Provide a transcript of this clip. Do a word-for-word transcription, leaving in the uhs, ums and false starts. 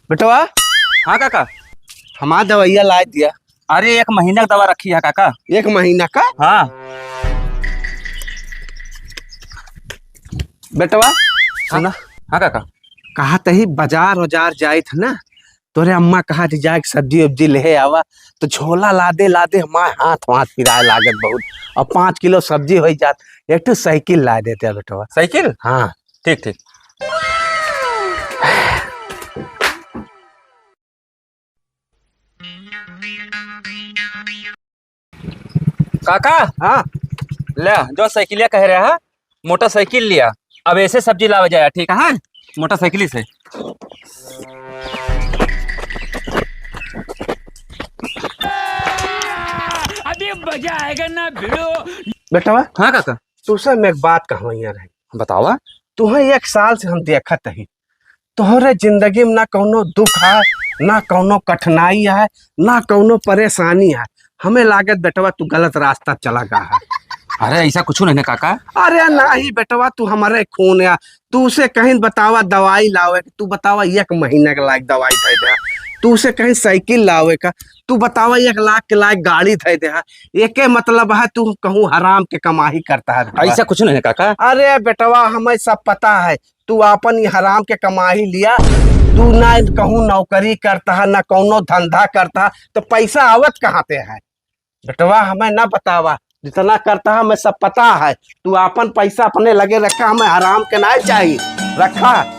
बेटवा। हाँ काका। हमार दवाइया लाइ दिया। अरे, एक महीना का दवा रखी है काका। एक महीना का? हाँ। बेटवा, सुना। हाँ काका। कहा तही बाजार उजार जाइत है ना, तोरे अम्मा कहा थी जाके सब्जी उब्जी ले आवा, तो झोला लादे लादे हमार हाथ वाथ पिराए लागत बहुत। अब पाँच किलो सब्जी होइ जात, एक ठो साइकिल लाइ देते बेटवा। साइकिल? हाँ। ठीक, ठीक। काका। हाँ। ले, जो साइकिलिया कह रहा है, मोटरसाइकिल लिया। अब ऐसे सब्जी लावे जाया, ठीक है? मोटरसाइकिल से। अभी मजा आएगा ना भिड़ो। बेटवा। हाँ काका। तुसे मैं एक बात कहवैया रही। बतावा। तुहे एक साल से हम देखत ही, तोहरे जिंदगी में ना कौनो दुख है, ना कौनो कठिनाई है, ना कौनो परेशानी है। हमें लागत बेटवा तू गलत रास्ता चला गा है। अरे ऐसा कुछ नहीं है काका। अरे नहीं बेटवा, तू हमारे खून है। तू से कहीं बतावा दवाई लावे, तू बतावा एक महीना के लायक दवाई दे दे। तू से कहीं साइकिल लावे का, तू बतावा एक लाख के लायक गाड़ी दे दे। एके मतलब है तू कहूँ हराम के कमाई करता है बेटवा। ऐसा कुछ नहीं है काका। अरे बेटवा, हमें सब पता है, तू आपन ई हराम के कमाई लिया, तू ना कहूँ नौकरी करता है, ना कौनो धंधा करता है, तो पैसा आवत कहाँ से है? बेटवा, हमें ना बतावा, जितना करता है, हमें सब पता है। तू आपन पैसा अपने लगे रखा, हमें हराम के ना चाहिए, रखा।